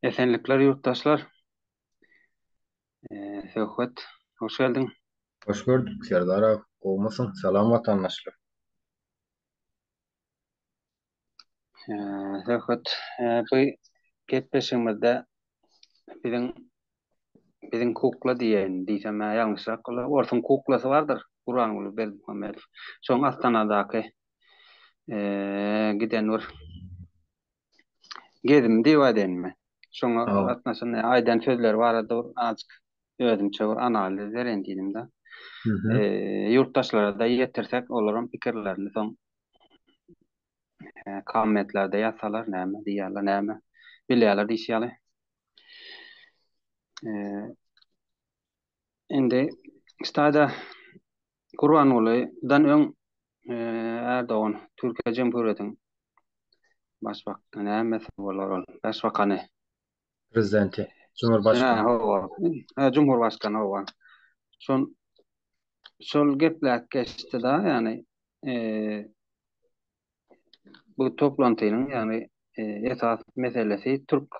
Esenlikler ýurtdaşlar. Söhbet, hoş geldiň. Hoş gördük Serdar aga, gowumysyň? Salam watandaşlar. Söhbet, bu gepleşigimizde biziň biziň kukla diýeýin diýsem ýalňyşrak bolar. Orsuň kuklasy bardyr, Gurbanguly Berdimuhamedow. Şoň Astanadaky giden bir gezim diýip aýdaýynmy? Şoňa gatnaşan aýdan sözleri barada bir azajyk özümçe bir analiz bereýin diýdim-de. Ýurtdaşlara-da ýetirsek, olaram pikirlerini soň kommentlerde ýazsalar näme diýýärler, näme bilýärler diýşi ýaly. Indi şu Gurbangulydan öň Erdogan Türkiýe Jemhuriýetiň Başbak nämesi bolar ol? Başbakany. Prezidenti. Cumhurbaşkany. Hawa. Ha, Cumhurbaşkany hawa. Şol şol gepläp geçdi da, ýagny bu toplantynyň ýagny esas meselesi türk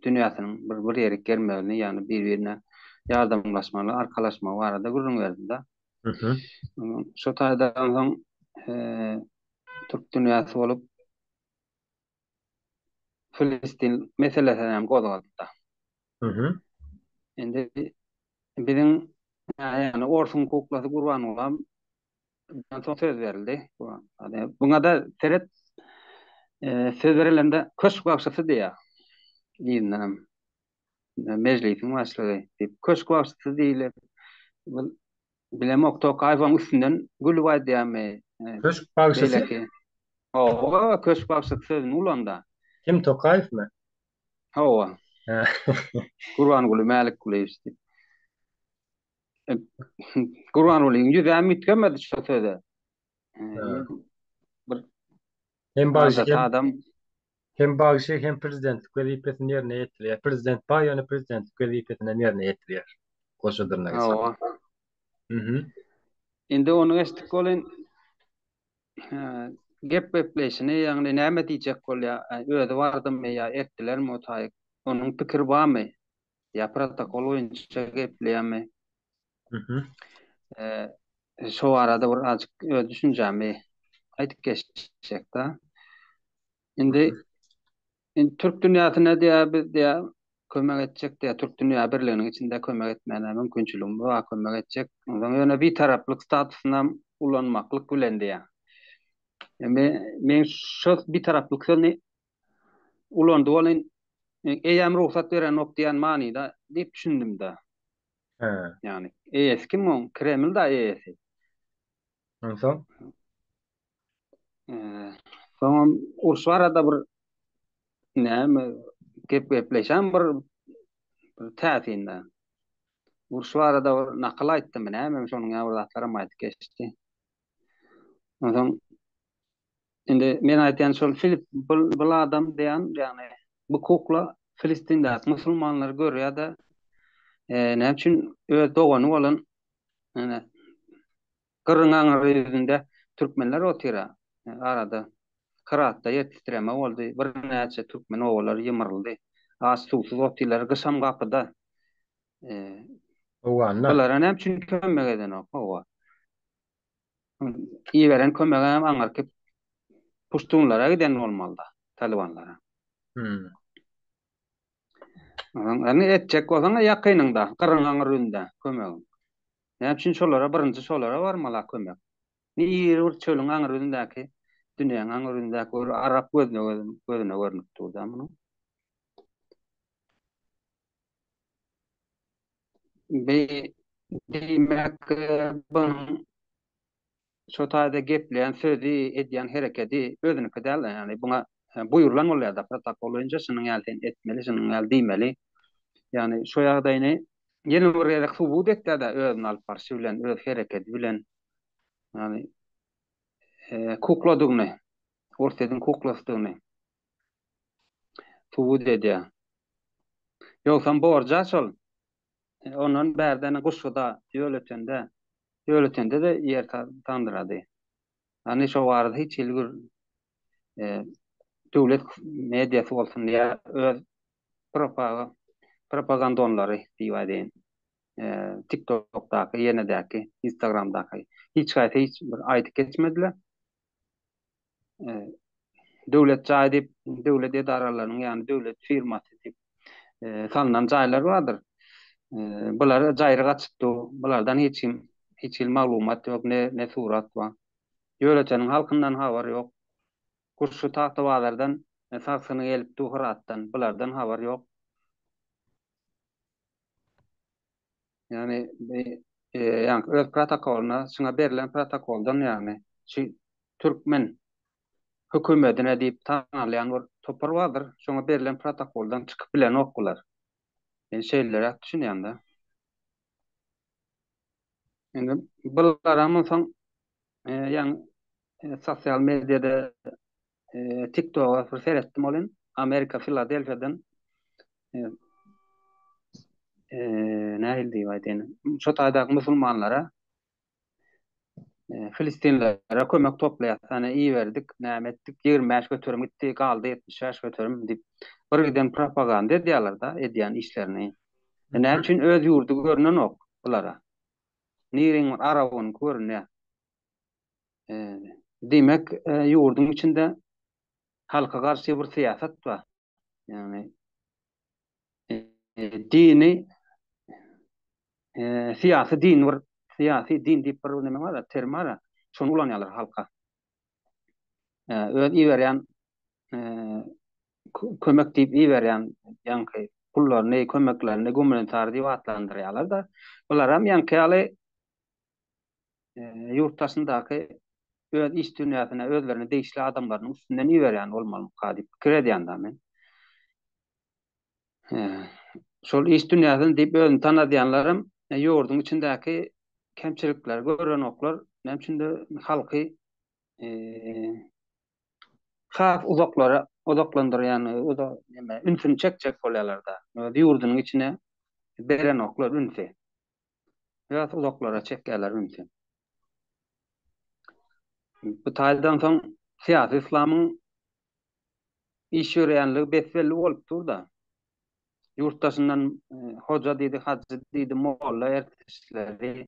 dünýäsiniň bir bir ýerik gelmegini, ýagny bir-birine ýardamlaşmaly, arkalaşmagy barada gürrüň berdi-de. Şo taýdan soň türk dünýäsi bolup Filistin meselesini hem gozgady-da. Indi biziň ýagny orsuň kuklasy Gurbangulam soň söz berildi. Buňa-da seret, söz berilende köşk bagşysy diýýär. Yzyndanam mejlisiň başlygy diýip, köşk bagşysy diýlip, bilemok Tokaýewiň üstünden gülüp aýdýarmy? Köşk bagşysy? Hawa, köşk bagşysy sözüni ulandy. Kim, Tokaýewmi? Hawa. Gurbanguly Mälikgulyýewiç diýip. Gurbangulyň ýüzem üýtgemedi şo söze. Bir hem bagşy hem adam hem bagşy hem prezidentlik wezipesini ýerine ýetirýär. Prezident bar ýöne prezidentlik wezipesini hem ýerine ýetirýär. Goşa dyrnak içinde. Mhm. Indi ony geçdik welin gep gepleýşini, ýagny näme diýjek bolýar, özi bardymy ýa etdilermi o taýyk, onuň pikiri barmy? Ýa protokol boýunça gepleýärmi? Şo barada bir azjyk öz düşünjämi aýdyp geçjek-de. Indi indi türk dünýäsine diýýär biz diýýär kömek etjek diýýär. Türk dünýä birliginiň içinde kömek etmäne mümkinçiligimiz bar, kömek etjek. Onsoň ýöne bitaraplyk statusynam ulanmaklyk bilen diýýär. Men şo bitaraplyk sözüni ulandy welin eýäm rugsat berenok diýen manyda diýip düşündim-de. Hä. Ýagny eýesi kim oň? Kreml da eýesi. Onsoň? Soňam uruş barada bir näme gep gepleşen bir bir täsin-de. Uruş barada bir nakyl aýtdymy näme şonuň ýaly bir zatlaram aýdyp geçdi. Onsoň Indi men aýtýan şol Filip bul bul adam diýen ýagny bu kukla Filistindäki musulmanlary görýär-de näme üçin öz dogany bolan ýöne gyryň aňry ýüzünde türkmenler otyr-a arada Hyratda ýer titreme boldy birnäçe türkmen obalary ýymryldy aç suwsuz otyrlar gyşam gapyda Owganda. Bulara näme üçin kömek edenok hawa. Iberen kömegem aňyrky puştunlara giden bolmalyda, talybanlara. Hmm. Ýagny etjek bolsaň ýakynyňda, gyryň aňyrynda kömegiň. Näme üçin şolara birinji şolara barmaly kömek? Niri bir çölüň aňyryndaky, dünýäň aňyryndaky bir arap gözüne gözüne görnüp dur-da munuň. Bi diýmek bunuň şo taýda gepleýän sözi, edýän herekedi özüniňki däl-de, ýagny buňa buýrulan bolýar-da, protokol boýunça şunuň ýaly sen etmeli, şunuň ýaly diýmeli. Ýagny şo ýagdaýyny ýene bir gezek subut etýär-de özüni alyp barşy bilen, öz herekedi bilen. Ýagny kukladygyny, Orsýetiň kuklasydygyny subut edýär. Ýogsam borja şol. Ondan bärden Guşguda, Ýöletende, Ýöletende-de ýer tandyrady. Ýagny şo barada hiç hili bir döwlet mediasy bolsun ýa öz. propaga propagandonlary diýip aýdaýyn. TikTokdaky, ýenedäki, Instagramdaky hiç haýsy hiç bir aýdyp geçmediler. Döwlet jaýy diýip, döwlet edaralarynyň, ýagny döwlet firmasy diýip salnan jaýlar bardyr. Bular jaýryk açyp dur. Bulardan hiç kim hiç hili maglumat ýok, ne ne surat bar. Ýöleçeniň halkyndan habar ýok. Gurşy Tagtabazardan sagsgyny gelip dur Hyratdan. Bulardan habar ýok. Ýagny ýaňky öz protokolyna, şuňa berlen protokoldan ýagny şu türkmen hökümetine diýip tanalýan bir topar bardyr. Şoňa berlen protokoldan çykyp bilenok bular. Men şeýleräk düşünýän-de. Indi bularam onsoň ýaňy sosial mediada TikToka bir seretdim olin. Amerika Filadelfiýadan nähili diýip aýdaýyn. Şo taýdaky musulmanlara Filistinlere kömek toplaýar. Hany iberdik, näme etdik? 25 göterim gitdi, galdy 75 göterim diýip bir giden propaganda edýärler-da, edýän işlerini. E, näme üçin öz ýurdy görnenok bulara? Niriň bir arabynyňky görünýär. Diýmek, ýurduň içinde halka garşy bir syýasat bar. Ýagny dini syýasy din bir syýasy din diýip bir neme bar, terim bar. Şony ulanýarlar halka. Öz iberýän kömek diýip iberýän ýaňky pullaryny, kömeklerini gumanitar diýip atlandyrýarlar-da. Bularam ýaňky ýaly ýurt daşyndaky öz iş dünýäsine özlerine degişli adamlarynyň üstünden iberýän bolmalymyka diýip pikir edýän-de men. Şol iş dünýäsini diýip özüni tanadýanlaram ýurduň içindäki kemçilikleri görenoklar. Näme üçindir halky has uzaklara uzaklandyrýan, ünsüni çekjek bolýarlar-da. Öz ýurdunyň içine berenoklar ünsi. Biraz uzaklara çekýärler ünsi. Bu taýdan soň syýasy yslamyň iş ýöreýänligi bes-belli bolup dur-da. Ýurt daşyndan e, hoja diýdi, hajy diýdi, molla ertişleri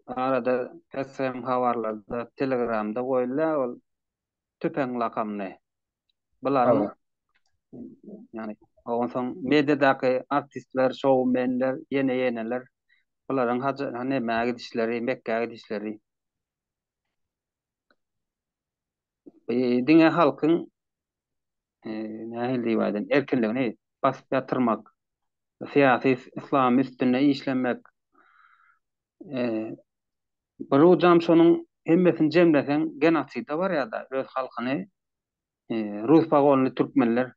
arada SM habarlarda, Telegramda goýulýar ol tüpeň lakamly. Bularyň ýagny onsoň mediadaky artistler, şoumenler, ýene-ýeneler bularyň haja nämä gidişleri, Mekgä gidişleri. Diňe halkyň nähili diýip aýdaýyn, erkinligini basyp ýatyrmak, syýasy yslamy üstünde işlemek, bir ujam şonuň hemmesini jemleseň genoside barýar-da, öz halkyny rus pagonly türkmenler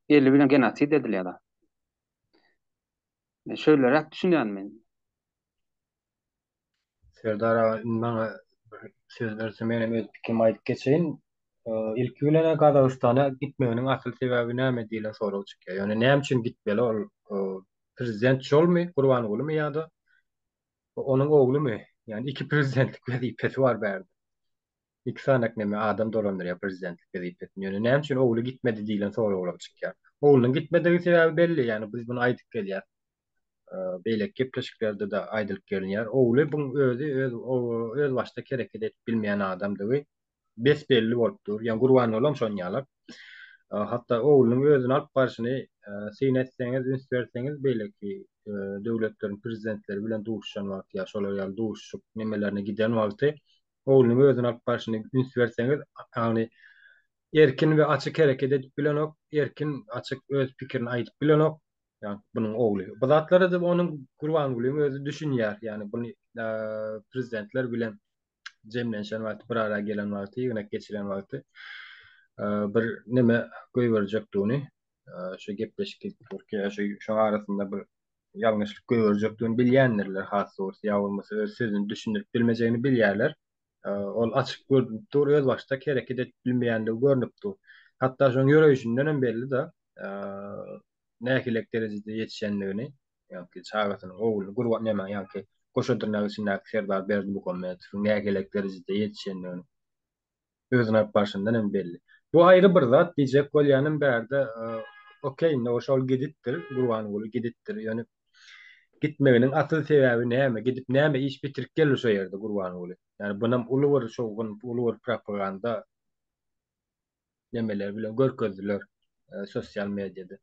eli bilen genosid edilýär-de. Şöýleräk düşünýän men. Serdar aga indi maňa bir söz berse menem öz pikrimi aýdyp geçeýin. Ilki bilen Gazagystana gitmeginiň asyl sebäbi näme diýlen sorag çykýar. Ýöne näme üçin gitmeli ol prezident şolmy Gurbangulymy ýa-da onuň oglumy? Ýani iki prezidentlik wezipesi bar bärde. Iki sanak neme adam dolandyrýar prezidentlik wezipesini. Ýöne näme üçin ogly gitmedi diýlen soraglar çykýar. Oglunyň gitmedigi sebäbi belli, ýani biz muny aýdyp gelýäs. Beýleki gepleşiklerde-de aýdylyp gelinýär. Ogly buň özi öz özbaşdak hereket edip bilmeýän adamdygy bes-belli bolup dur. Ýani Gurbangulam şon ýalak. Hatda oglunyň özüni alyp barşyny syn etseňiz, üns berseňiz beýleki döwletleriň prezidentleri bilen duşuşan wagty ýa şolar ýaly duşuşyk nemelerine giden wagty oglunyň özüni alyp barşyny üns berseňiz, ýagny erkin we açyk hereket edip bilenok, erkin, açyk öz pikirini aýdyp bilenok. Ýagny bunuň ogly. Bu zatlara-da onuň Gurbangulyň özi düşünýär. Ýagny buny prezidentler bilen jemlenşen wagty, bir ara gelen wagty, ýygnak geçiren wagty bir neme goýberjekdigini, şu gepleşik gidip durka, şu şoň arasynda bir ýalňyşlyk goýberjekdigini bilýändirler has dogrusy, ýa bolmasa öz sözüni düşündirip bilmejegini bilýärler. Ol açyk görnüp dur, özbaşdak hereket edip bilmeýändigi görnüp dur. Hatda şoň ýöreýşinden hem belli-de, nähilek derejede ýetişendigini, ýagny çagasynyň ogluny Gurban näme, ýagny goşa dyrnak içindäki Serdar Berdimuhamedowyň nähilek derejede ýetişendigini özüni alyp barşyndan hem belli. Bu aýry bir zat diýjek bolýanym bärde okey indi o şol gidipdir Gurbanguly gidipdir ýöne gitmeginiň asyl sebäbi näme gidip näme iş bitirip geldi şo ýerde Gurbanguly ýani bunam uly bir şowhun uly bir propaganda nemeler bilen görkezdiler sosial mediada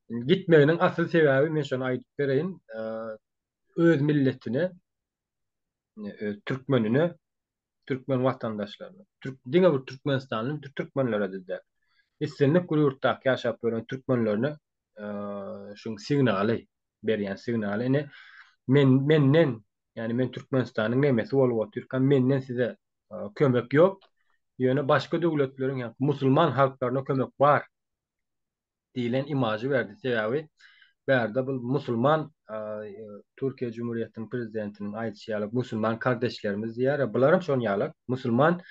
gitmeginiň asyl sebäbi men şony aýdyp bereýin öz milletine öz türkmenine türkmen watandaşlaryna, türk, diňe bir türkmenistanly türkmenlere-de däl, islendik bir ýurtdaky ýaşap ýören türkmenlerine şuň signaly, berýän signaly, ine, men, menden, ýagny men Türkmenistanyň nemesi bolup otyrkam, menden size kömek ýok, ýöne başga döwletleriň, ýagny musulman halklaryna kömek bar. diýlen imažy berdi. Sebäbi bärde bu musulman Türkiýe Cumhuriyetiniň prezidentiniň aýdyşy ýaly musulman kardeşlerimiz diýýär. Bularam şon ýaly musulman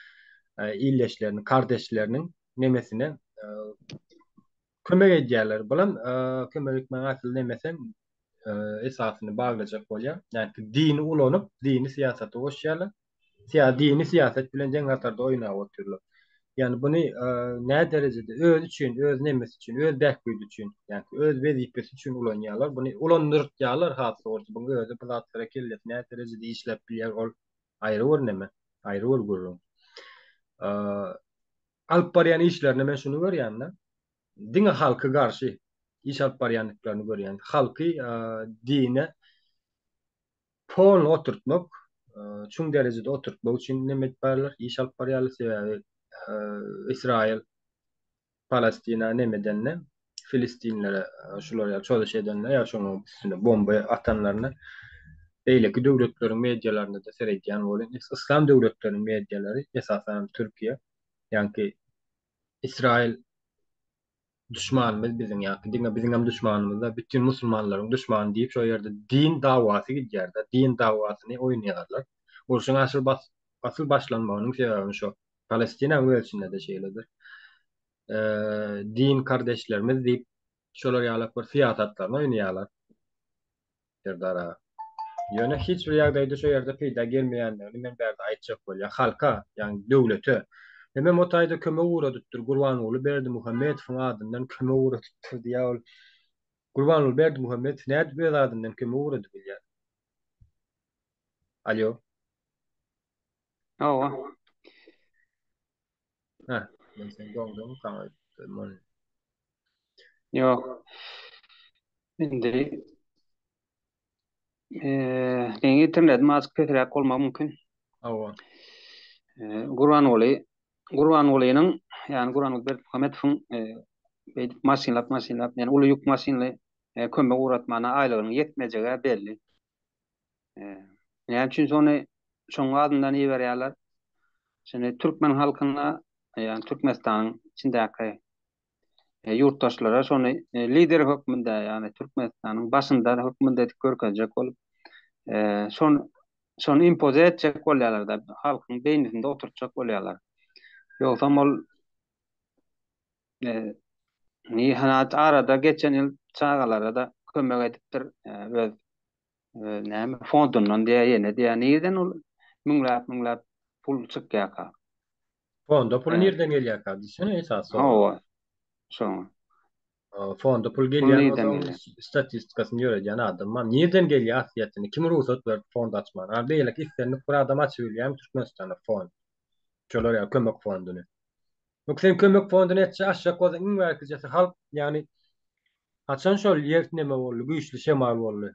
ildeşleriniň, kardeşleriniň nemesine kömek edýärler. Bulam kömek etmegiň asyl nemesem esasyny baglajak bolýar. Ýagny dini ulanyp, dini syýasata goşýarlar. Syýa dini syýasat bilen deň hatarda oýnap otyrlar. Ýagny buny nä derejede özi üçin, öz nemesi üçin, öz bähbidi üçin, ýagny öz wezipesi üçin ulanýarlar. Buny ulandyrtýarlar has dogrusy. Buň özi bu zatlara kellesi nä derejede işläp bilýär ol aýry bir neme, aýry bir gürrüň. Alyp barýan işlerinde men şuny görýän-de, diňe halky garşy iş alyp barýandyklaryny görýän. Halky dine Polny oturtmak, çuň derejede oturtmak üçin neme edip barýarlar, iş alyp barýarlar, sebäbi Ysraýyl Palestina neme edende, filistinlere şular ýaly çozuş edende ýa şonuň üstüne bomba atanlarynda beýleki döwletleriň medialarynda-da seredýän bolýan, yslam döwletleriniň medialary, esasan Türkiýe, ýaňky Ysraýyl Duşmanymyz biziň ýa-ki diňe biziňem duşmanymyzda bütin musulmanlaryň duşmany diýip şo ýerde din dawasy gidýärde din dawasyny oýnaýarlar. Urşuň asyl asyl başlanmagynyň sebäbini şo. Palestinanyň öz içindede şeýledir. Din kardeşlerimiz diýip şolar ýalak bir syýasatlaryny oýnaýarlar. Serdar aga. Ýöne hiç bir ýagdaýda şo ýerde peýda gelmeýändigini men bärde aýtjak bolýan. Halka, ýagny döwlete. Hemem o taýda kömek ugradypdyr. Gurbanguly Berdimuhamedowyň adyndan kömek ugradypdyr diýýär ol. Gurbanguly Berdimuhamedow nädip öz adyndan kömek ugradyp bilýär? Alýo. Hawa. Hä, men sen doňduňmykaň öýtdüm. Ýok. Indi eee meň internetim azajyk pesräk bolmagy mümkin. Hawa. Eee Gurbanguly Gurbangulynyň, ýagny Gurbanguly Berdimuhamedowyň eee beýdip maşynlap maşynlap, ýagny uly ýük maşynly kömek ugratmana aýlygynyň ýetmejegi belli. Näme üçin şony şoň adyndan iberýärler? Şony türkmen halkyna, ýagny Türkmenistanyň içindäki ýurtdaşlara şony lider hökmünde, ýagny Türkmenistanyň başynda hökmünde edip görkezjek bolup, şony şony impoze etjek bolýarlar-da, halkyň beýnisinde oturtjak bolýarlar. Ýogsam ol Nihanat arada geçen ýyl çagalara-da kömek edipdir, öz näme fondundan diýä ýene diýä nirden ol müňläp müňläp pul çykýarka? Fonda pul nirden gelýärka diýsene esasy sorag. Hawa. Şoňa. Fonda pul gelýän bolsa onuň statistikasyny ýöredýän adam bar. Nirden gelýär aslyýetinde? Kim rugsat berdi fond açmaga? Beýleki islendik bir adam açyp bilýärmi Türkmenistanda fond? Şolar ýaly kömek fonduny. Ýok sen kömek fonduny etjek açjak bolsaň iň bärkijesi halk ýagny haçan şol ýer neme boldy güýçli şemal boldy.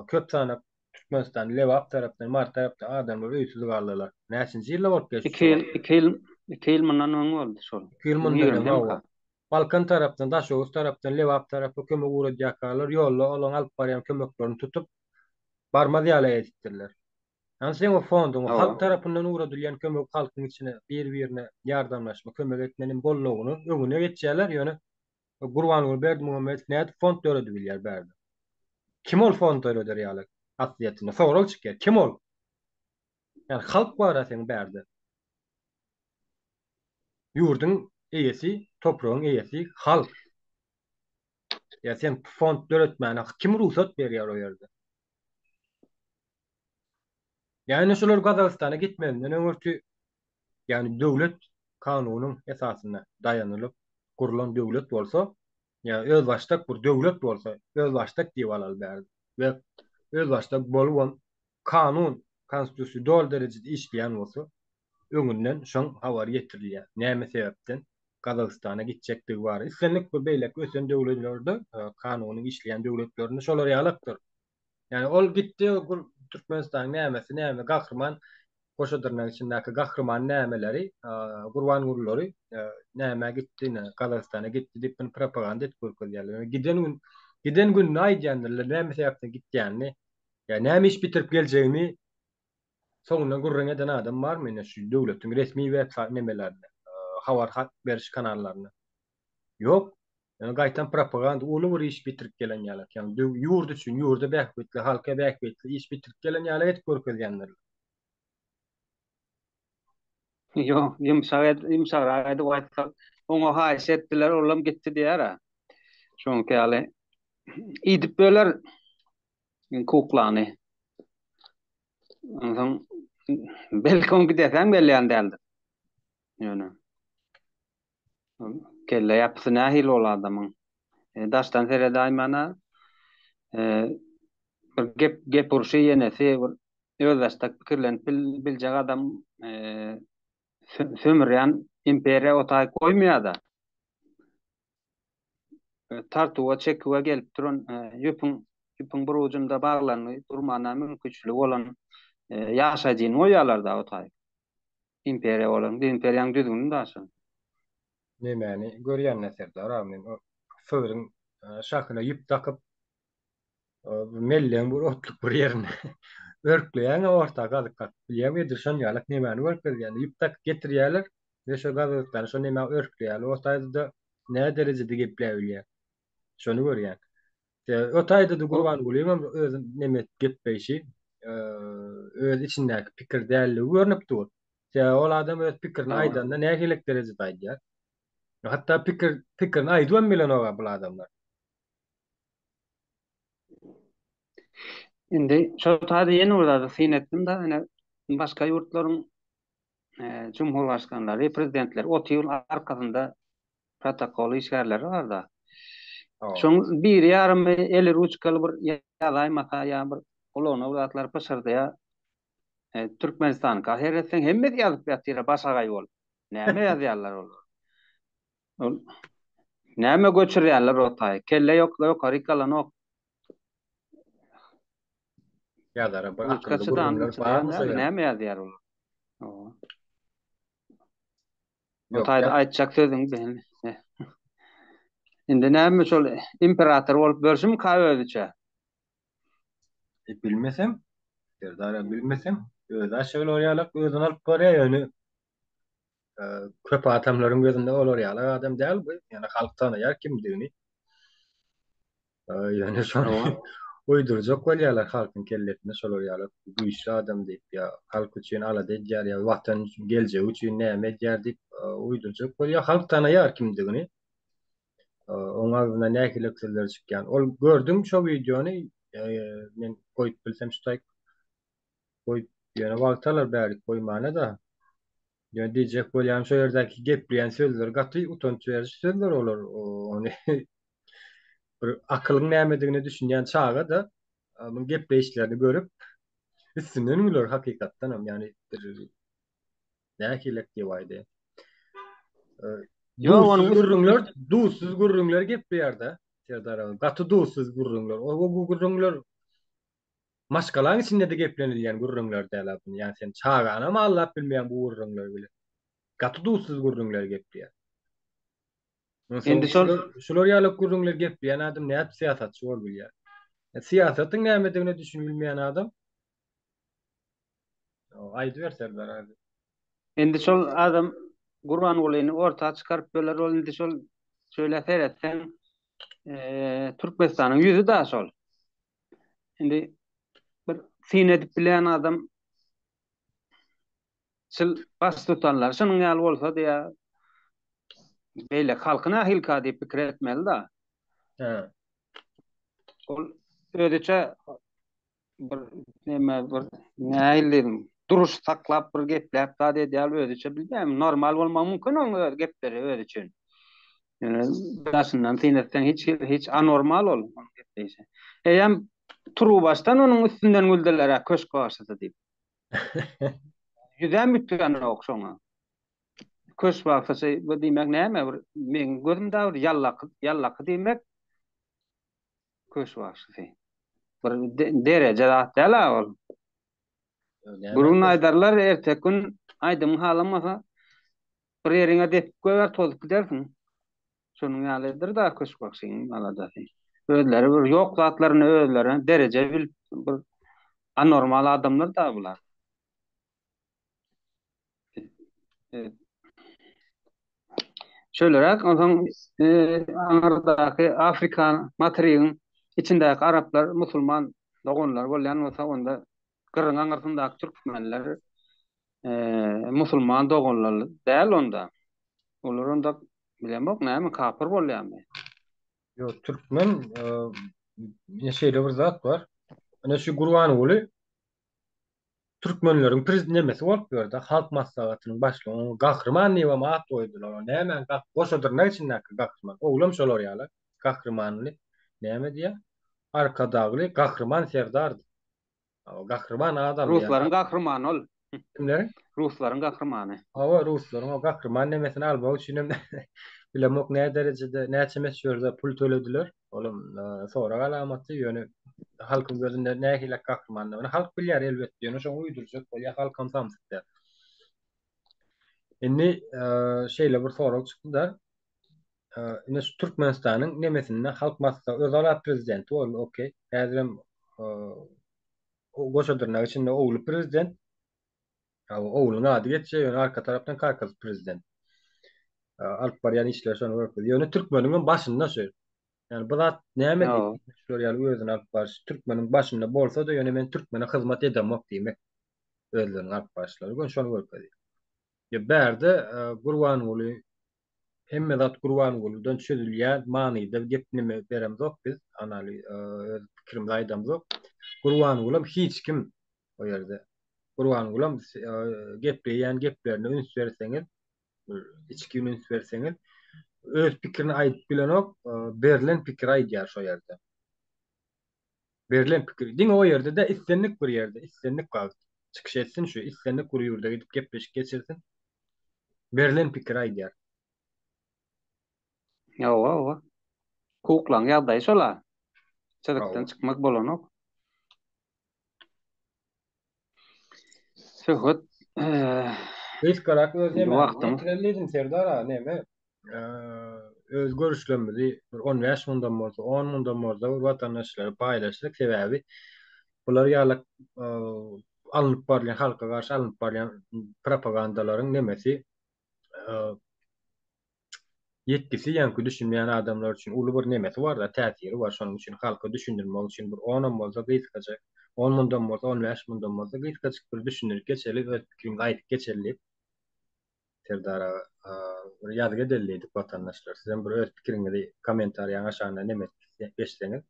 Köp sany Türkmenistan Lebap tarapdan Mary tarapdan adamlar öýsüz galdylar. Näçinji ýylda bolup geçdi Iki ýyl iki ýyl iki ýyl mundan öň boldy şol. Iki ýyl mundan öň hawa. Balkan tarapdan Daşoguz tarapdan Lebap tarapa kömek ugradýarkalar ýolda olaň alyp barýan kömeklerini tutup barmaz ýaly edipdirler. Ýagny seň o fonduň halk tarapyndan ugradylýan kömek halkyň içine bir-birine ýardamlaşma, kömek etme goldawyny öňüne geçýärler, ýöne Gurbanguly Berdimuhamedow nädip fond döredip bilýär bärde? Kim ol fond döreder ýaly aslyýetinde? Sorag çykýar. Kim ol? Ýagny halk bar-a seň bärde. Ýurduň eýesi, topragyň eýesi halk. Ýa sen fond döretmäne kim rugsat berýär o ýerde? Ýagny şolar Gazagystana gitmezinden öňürti, ýagny döwlet. kanunyň esasynda daýanylyp gurlan döwlet bolsa, ýa özbaşdak bir döwlet bolsa, özbaşdak diýip alaly bärde we özbaşdak bolubam kanun, konstitusiýa doly derejede işleýän bolsa, öňünden şoň habary ýetirilýär. Näme sebäpden Gazagystana gitjekdigi barada. Islendik bir beýleki ösen döwletlerde, kanunyň işleýän döwletlerinde şolar ýalakdyr. Ýagny ol gitdi, Türkmenistanyň nämesi näme, gahryman goşa dyrnak içindäki gahryman nämeleri, Gurbangululary nämä gitdi, ine, Gazagystana gitdi diýip bunu propaganda edip görkezýärler. Giden gün, giden gününi aýdýandyrlar, näme sebäpden gitýänini, ýa näme iş bitirip geljegini soňundan gürrüň eden adam barmy ine şu döwletiň resmi web saýt nemelerinde, habar beriş kanallarynda? Ýok. Ýöne gaýtam propaganda uly bir iş bitirip gelen ýalak. Ýagny ýurt üçin, ýurda bähbitli, halka bähbitli iş bitirip gelen ýalak edip görkezýändirler. Ýok, ýumşak et, ýumşagrak edip aýtsak, oňa haýyş etdiler, olam gitdi diýer-ä. Şoňky ýaly idip böler kuklany. Onsoň belki oň gidesäň gelýän däldir. Ýöne. Kelle ýapysy nähili ol adamyň? Daşdan seredäýmän-ä bir gep gep urşy ýenesi bir özbaşdak pikirlenip biljek adam sömürýän imperiýa o taý goýmaýar-da. Tartuwa, çeküwe gelip duran ýüpüň ýüpüň bir ujunda baglangy durmana mümkinçiligi bolan ýaşaýjyny goýýarlar-da o taý. Imperiýa bolan, imperiýaň düzgüni daşy. Nemäni görýän-dä Serdar aga men o sygryň şahyna ýüp dakyp mellegiň bir otluk bir ýerine örkleýäň orta gazyk gazyp bilýäňmi edil şon ýalak nemäni görkezýän ýüp dakyp getirýärler we şo gazyklary şo nemä örkleýärler o taýda-da nä derejede gepläbilýär şony görýän. O taýda-da Gurbangulyňam öz neme gepleýşi, öz içindäki pikir dälligi görnüp dur. Sebäbi ol adam öz pikirini aýdanda nähililik derejede aýdýar. Hatda pikir pikirini aýdybam bilenok-a bul adamlar. Indi şo taýda ýene bir zada syn etdim-de, ine başga ýurtlaryň cumhurbaşkanlary, prezidentleri otyr arkasynda protokol işgärleri bar-da. Şoň biri ýarymy eli ruçkaly bir ýazaýmasa ýa bir gulagyna bir zatlar pyşyrdaýar. E, Türkmenistanka seretseň hemmesi ýazyp ýatyr başagaý bolup. Näme ýazýarlar olar? Ol näme göçürýärler o taýy? Kelle ýok, ýokaryk galanok. Ýazara bir akylly gürrüňler barmy şo ýerde? Näme ýazýar olar? O taýda aýtjak sözüň ben. Indi näme şol imperator bolup börşüm ka özüçe? E, bilmesem, Serdar bilmesem, özi aşa olar ýalak özüni alyp barýar ýöne e, köp adamlaryň gözünde olar ýalak adam däl bu. Ýöne halk tanaýar kimdigini. Ýöne şony uýdurjak bolýarlar halkyň kellesine şolar ýaly güýçli adam diýip ýa halk üçin alada edýär ýa watan üçin geljegi üçin näme edýär diýip uýdurjak bolýar. Halk tanaýar kimdigini. Oň agzyndan nähili sözler çykýan. Ol gördüm şo wideony men goýup bilsem şu taýk goýup ýöne wagt alar bärik goýmana-da. Ýöne diýjek bolýanym şo ýerdäki gepleýän sözleri gaty utanç beriji sözler olar. Ony bir akylyň nämedigine düşünýän çaga-da muň gepleýişlerini görüp üstünden güler hakykatdanam. Ýagny bir nähilek diýip aýdaýyn. Ýok, onuň Duzsuz gürrüňler, duzsuz gürrüňler gepleýär-de Serdar aga. Gaty duzsuz gürrüňler. O gürrüňler Maşgalaň içinde-de geplenilýän gürrüňler däl-ä bu. Ýagny sen çaganam aldap bilmeýäň bu gürrüňler bilen. Gaty duzsuz gürrüňler gepleýär. Onsoň Indi şol şular, şular ýaly gürrüňler gepleýän adam nädip syýasatçy bolup bilýär? E, Syýasatyň nämedigine düşünip bilmeýän adam aýdyber Serdar abi. Indi şol adam Gurbangulyny orta çykaryp böler ol indi şol şöyle seretseň e, Türkmenistanyň ýüzi da şol. Indi bir syn edip bilýän adam şul baştutanlar şunuň ýaly bolsa diýä beýle halky nähilka diýip pikir etmeli da. He. Ol özüçe bir näme bir nähili diýdim. duruş saklap bir gepläp zat edýär özüçe bilýän normal bolmagy mümkin onuň öz gepleri özi üçin. Ýöne daşyndan syn etseň hiç hiç anormal ol onuň gepleýşi. Eýýäm turuwbaşdan onuň üstünden güldüler-ä köşk bagşysy diýip. Ýüzem üýtgänok şoňa. Köşk bagşysy bu diýmek näme bir meň gözümde bir ýallaky ýallaky diýmek köşk bagşysy. Bir dereje zat däl-ä ol. Bir gün aýdarlar, erteki gün aýdymyň halamasa bir ýeriňe depip goýar, tozup gidersiň. Şonuň ýalydyr-da köşk bagşynyň aladasy. Özleri bir ýok zatlaryny özlerine dereje bilip bir anormal adamlar-da bular. Şöýleräk, onsoň aňyrdaky Afrika materigiň içindäki araplar musulman doganlar bolýan bolsa, onda gyryň aňyrsyndaky türkmenler musulman doganlar däl onda. Olar onda bilemok näme kapyr bolýarmy? Ýok, türkmen ine şeýle bir zat bar. Ine şu Gurbanguly Türkmenleriň prez nemesi bolup ýörde, Halk Maslahatynyň başlygy, oňa Gahryman diýibem at goýdular. O nämäň gah goşa dyrnak içindäki Gahryman. Oglam şolar ýaly gahrymanly näme diýýär? Arkadagly Gahryman Serdar diýip. Hawa, Gahryman at aldy. Ruslaryň gahrymany ol. Kimleriň? Ruslaryň gahrymany. Hawa, ruslaryň o gahryman nemesini almak üçinem bilemok nä derejede, näçe möçberde pul tölediler. Olam sorag alamaty, ýöne halkyň gözünde nähili gahrymandygyny halk bilýär elbetde, ýöne şoňa uýdurjak bolýar, halkam samsyk däl. Indi şeýle bir sorag çykdy-da, ine şu Türkmenistanyň nemesinde halk maslahaty özala prezidenti boldy, okey. Häzirem goşa dyrnak içinde ogly prezident. Oglunyň ady geçýär, ýöne arka tarapdan kakasy prezident. Alyp barýan işleri şony görkezýär. Ýöne türkmeniň hem başynda şu. Ýani bu zat näme diýip, şular ýaly özüni alyp baryş türkmeniň başynda bolsa-da, ýöne men türkmene hyzmat edemok diýmek özleriniň alyp baryşlary göni şony görkezýär. Ýa bärde Gurbanguly hemme zat Gurbangulydan çözülýär manyda gep neme beremzok biz, analy öz pikirimizi aýdamzok. Gurbangulam hiç kim o ýerde. Gurbangulam gepleýän geplerine üns berseňiz, içgin üns berseňiz, öz pikirini aýdyp bilenok, berlen pikiri aýdýar şo ýerde. Berlen pikiri diňe o ýerde de islendik bir ýerde, islendik wagt çykyş etsin şu, islendik bir ýurda gidip gepleşik geçirsin. Berlen pikiri aýdýar. Hawa, hawa. Hukuklaryň ýagdaýy şol-a. Çyzykdan çykmak bolanok. Söhbet Gysgarak öz neme ýetireli diýdim Serdar aga neme öz görüşlerimizi bir 15 mundam bolsa 10 mundam bolsa bir watandaşlara paýlaşdyk sebäbi bular ýaly alnyp barylýan halka garşy alnyp barylýan propagandalaryň nemesi ýetgisi ýaňky düşünmeýän adamlar üçin uly bir nemesi bar-da, täsiri bar. Şonuň üçin halka düşündirmek üçin bir onam bolsa gysgaça, on mundam bolsa, on bäş mundam bolsa gysgajyk bir düşündirip geçeli, öz pikrimizi aýdyp geçeli diýip, Serdar aga bir ýazgy edeli diýdik watandaşlar. Sizem bir öz pikiriňizi kommentariýaň aşagynda neme edip geçseňiz,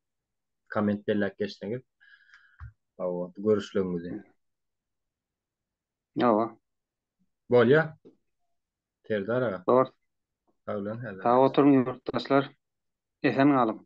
komment belläp geçseňiz, hawa, bu görüşleriňizi. Hawa. Bolýa. Serdar aga. Dogry. Sag boluň häzir. Sag oturyň ýurtdaşlar. Esen galyň.